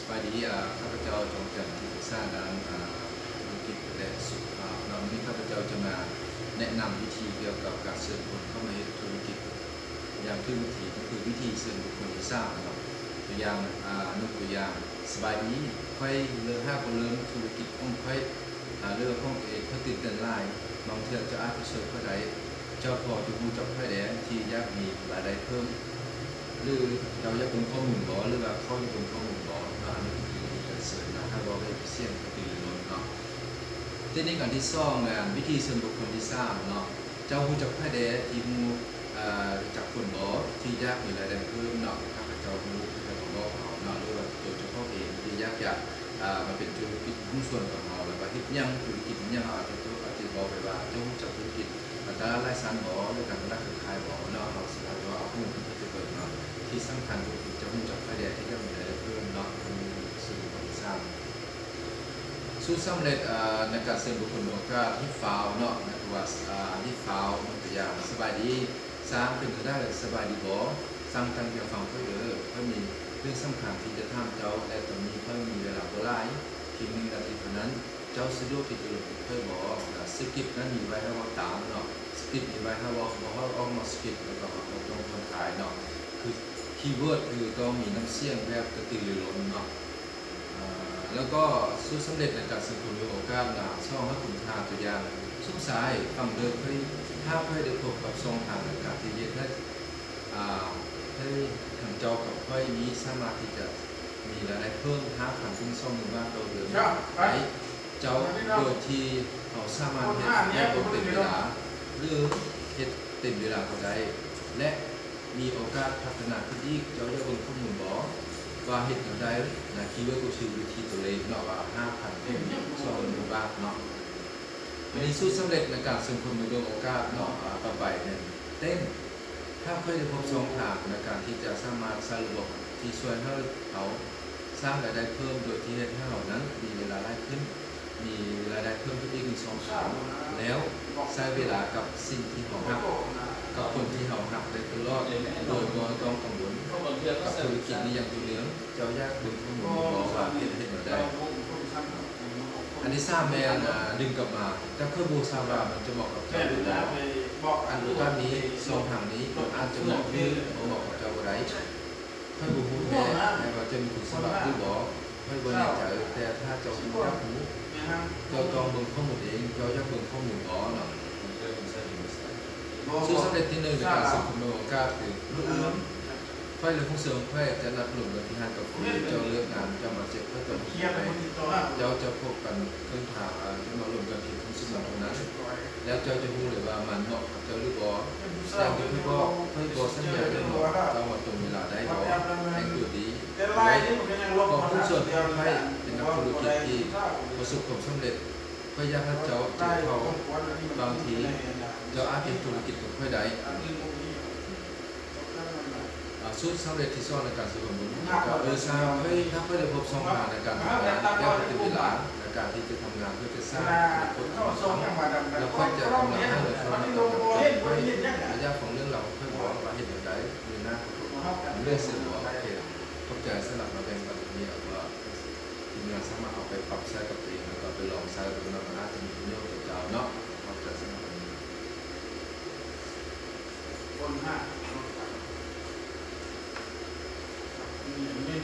ສະບາຍດີ, ອາ, ຂ້າພະເຈົ້າ ຈອງຈັນ ທີ່ປຶກສາດ້ານ, ອາ, ທຸລະກິດ ແລະ ສຸຂະພາບເນາະ. ມື້ນີ້ຂ້າພະເຈົ້າຈະມາແນະນຳວິທີກ່ຽວກັບການເຊີນຄົນເຂົ້າມາເຮັດທຸລະກິດຢ່າງຖືກວິທີ, ກໍຄືວິທີເຊີນບຸກຄົນທີສາມເນາະ. ຕົວຢ່າງ, ອາ, ຍົກຕົວຢ່າງ, ສະບາຍດີ, ຂ້ອຍເລີກ ຫາກບໍ່ເລີ່ມທຸລະກິດຂອງຂ້ອຍ ອາ ເລື່ອງຂອງເອງ ຂ້ອຍຕື່ນເຕັ້ນຫຼາຍ. ບາງເທື່ອເຈົ້າອາດຈະຊ່ວຍຂ້ອຍໄດ້. ເຈົ້າພໍຈະຮູ້ຈັກໃຜແດ່ທີ່ຢາກມີລາຍໄດ້ເພີ່ມ ຫຼື ເຈົ້າຢາກເບິ່ງຂໍ້ມູນບໍ່ ຫຼືວ່າເຂົາຢາກເບິ່ງຂໍ້ມູນບໍ່ເນາະ. ອັນນີ້ຄືການເຊີນນະ ຖ້າເວົ້າດ້ວຍສຽງກະຕືລືລົ້ນເນາະ. ເຕັກນິກອັນທີສອງ ແມ່ນວິທີເຊີນບຸກຄົນທີສາມເນາະ. ເຈົ້າຮູ້ຈັກໃຜແດ່ທີ່ຮູ້ ເອີ່ ຈັກຄົນບໍ່ທີ່ຢາກມີລາຍໄດ້ເພີ່ມເນາະ? ຖ້າເຂົາເຈົ້າຮູ້ ເຂົາເຈົ້າກໍບອກເຮົາເນາະ ຫຼືວ່າໂດຍສະເພາະເອງທີ່ຢາກຈະ ເອີ່ ມາເປັນທຸລະກິດຫຸ້ນສ່ວນກັບເຮົາ ແລ້ວວ່າເຮັດຫຍັງ ທຸລະກິດຫຍັງ ເຮົາອາດຈະ ອາດຈະບອກໄປວ່າ ເຈົ້າຮູ້ຈັກທຸລະກິດ ອາ ຕະຫຼາດຫຼາຍຊັ້ນບໍ່ ຫຼື ການຕະຫຼາດເຄື່ອງຂ່າຍບໍ່ເນາະ. ເຮົາສາມາດເວົ້າເອົາຂໍ້ມູນເຂົ້າໄປເບິ່ງເນາະ. ທີ່ສຳຄັນກໍຄືເຈົ້າຮູ້ຈັກໃຜແດ່ທີ່ຢາກມີລາຍໄດ້ເພີ່ມເນາະ ເຊິ່ງຄົນທີ່ສາມ ສູດສຳເລັດ ເອີ່ ໃນການເຊີນບຸກຄົນໂອກາດ ຮີບຟາວເນາະ ແມ່ນວ່າ ອາ ຮີບຟາວ ຍົກຕົວຢ່າງ ສະບາຍດີ ຊ່າງເປັນຈັ່ງໃດ? ສະບາຍດີບໍ່? ຊ່າງຕັ້ງໃຈຟັງຂ້ອຍເດີ. ຂ້ອຍມີເລື່ອງສຳຄັນທີ່ຈະຖາມເຈົ້າ ແລະ ຕອນນີ້ຂ້ອຍມີເວລາບໍ່ຫຼາຍ ພຽງໜຶ່ງນາທີເທົ່ານັ້ນ. ເຈົ້າສະດວກທີ່ຈະລົມກັບຂ້ອຍບໍ່? ສະຄຣິບນັ້ນມີໄວ້ໃຫ້ເວົ້າຕາມເນາະ. ສະຄຣິບມີໄວ້ໃຫ້ເວົ້າ ເຮົາອອກນອກສະຄຣິບ ແລ້ວກໍເຮົາຕ້ອງຜ່ອນຄາຍເນາະ. ຄືຄີເວີດຄືຕ້ອງມີນ້ຳສຽງແບບກະຕືລືລົ້ນເນາະ. ແລ້ວກໍສູດສຳເລັດໃນການເຊີນຄົນມີໂອກາດນະ ສອງ ໃຫ້ຄຸນຄ່າ. ຕົວຢ່າງ ສົມຊາຍ ຟັງເດີ ຂ້ອຍ ຖ້າຂ້ອຍໄດ້ພົບກັບຊ່ອງທາງໃນການທີ່ເຮັດໃຫ້ ອາ ໃຫ້ທັງເຈົ້າກັບຂ້ອຍນີ້ສາມາດທີ່ຈະມີລາຍໄດ້ເພີ່ມ ຫ້າພັນ ເຖິງ ສອງໝື່ນ ບາດຕໍ່ເດືອນໄດ້. ເຈົ້າ ໂດຍທີ່ເຮົາສາມາດເຮັດໄດ້ບໍ່ເຕັມເວລາ ຫຼື ເຮັດເຕັມເວລາກໍໄດ້ ແລະ ມີໂອກາດພັດທະນາຂຶ້ນອີກ. ເຈົ້າຢາກເບິ່ງຂໍ້ມູນບໍ່ ວ່າເຮັດແນວໃດນະ? ຄີເວີດກໍຄືວິທີຕົວເລກເນາະ ວ່າ ຫ້າພັນ ເຖິງ ສອງໝື່ນ ບາດເນາະ. ອັນນີ້ສູດສຳເລັດໃນການເຊີນຄົນມາເບິ່ງໂອກາດເນາະ. ອາ ຕໍ່ໄປແມ່ນເຕັ້ນ ຖ້າຂ້ອຍໄດ້ພົບຊ່ອງທາງໃນການທີ່ຈະສາມາດໃຊ້ລະບົບທີ່ຊ່ວຍໃຫ້ເຮົາສ້າງລາຍໄດ້ເພີ່ມ ໂດຍທີ່ເຮັດໃຫ້ເຮົານັ້ນມີເວລາຫຼາຍຂຶ້ນ ມີລາຍໄດ້ເພີ່ມຂຶ້ນອີກໜຶ່ງຊ່ອງທາງ ແລ້ວໃຊ້ເວລາກັບສິ່ງທີ່ເຮົາຮັກ ກັບຄົນທີ່ເຮົາຮັກໄດ້ຕະຫຼອດ ໂດຍບໍ່ຕ້ອງກັງວົນກັບທຸລະກິດນີ້ຢ່າງຕໍ່ເນື່ອງ. ເຈົ້າຢາກເບິ່ງຂໍ້ມູນບໍ່ວ່າເຮັດ ເຮັດແນວໃດ? ອັນທີສາມແມ່ນ ອາ ດຶງກັບມາ ແຕ່ຂ້ອຍບໍ່ຊາບວ່າມັນຈະເໝາະກັບເຈົ້າຫຼືບໍ່. ອັນໂອກາດນີ້ ຊ່ອງທາງນີ້ ມັນອາດຈະເໝາະ ຫຼື ບໍ່ເໝາະກັບເຈົ້າກໍໄດ້. ຂ້ອຍບໍ່ຮູ້ແທ້ແມ່ນວ່າເຈົ້າມີຄຸນສະບາບຫຼືບໍ່ ຂ້ອຍບໍ່ແນ່ໃຈ, ແຕ່ຖ້າເຈົ້າຢາກຮູ້ ເຈົ້າຕ້ອງເບິ່ງຂໍ້ມູນເອງ. ເຈົ້າຢາກເບິ່ງຂໍ້ມູນບໍ່ເນາະ? ສູດສຳເລັດທີໜຶ່ງໃນການເຊີນຄົນມາເບິ່ງໂອກາດຄື ມື້ອື່ນ ຂ້ອຍ ແລະ ຜູ້ຊ່ວຍຂ້ອຍຈະນັດລົມກັນທີ່ຮ້ານກາເຟ. ເຈົ້າເລີກງານ ເຈົ້າມາເຊັກ ຂ້ອຍຕ້ອງໄປ. ເຈົ້າຈະພົບກັນເຄິ່ງທາງ ເຈົ້າມາລົມກັນພຽງເຄິ່ງຊົ່ວໂມງເທົ່ານັ້ນ ແລ້ວເຈົ້າຈະຮູ້ເລີຍວ່າມັນເໝາະກັບເຈົ້າຫຼືບໍ່. ຢ່າງທີ່ຂ້ອຍບອກ, ຂ້ອຍບໍ່ສັນຍາເລື່ອງວ່າເຈົ້າມາຕົງເວລາໄດ້ບໍ່, ແຕ່ງຕົວດີໄວ້. ເພາະຜູ້ຊ່ວຍຂ້ອຍເປັນນັກທຸລະກິດທີ່ປະສົບຄວາມສຳເລັດ. ຂ້ອຍຢາກໃຫ້ເຈົ້າເຈັບເຂົ້າ, ບາງທີເຈົ້າອາດເຮັດທຸລະກິດກັບຂ້ອຍໄດ້. ອາ ສູດສຳເລັດທີ່ສອງໃນການສະຫຼອງບຸນ ເອີ ຖ້າຂ້ອຍໄດ້ພົບຊ່ອງທາງໃນການທຳງານ ແລະ ເປັນເວລາໃນການທີ່ຈະທຳງານເພື່ອຈະສ້າງອະນາຄົດຂອງເຮົາ ແລ້ວຂ້ອຍຈະກຳລັງໃຫ້ເງິນເຂົ້າມາຕາມການ. ຂ້ອຍ ຂ້ອຍຢາກຟັງເລື່ອງລາວຂອງຂ້ອຍບໍ່ ວ່າເຮັດແນວໃດ ມີໜ້າເລື່ອງເສຍບໍ່? ໂອເຄ ຂອບໃຈສຳລັບມາແບ່ງປັນຕົງນີ້ ເອົາວ່າທີມງານສາມາດເອົາໄປປັບໃຊ້ກັບຕົວເອງ ແລ້ວກໍໄປລອງໃຊ້ເບິ່ງເນາະ ມັນອາດຈະມີປະໂຫຍດກັບເຈົ້າເນາະ. ຂອບໃຈສຳລັບວັນນີ້. ຄົນຫ້າ ມີໜ້ອຍດຽວ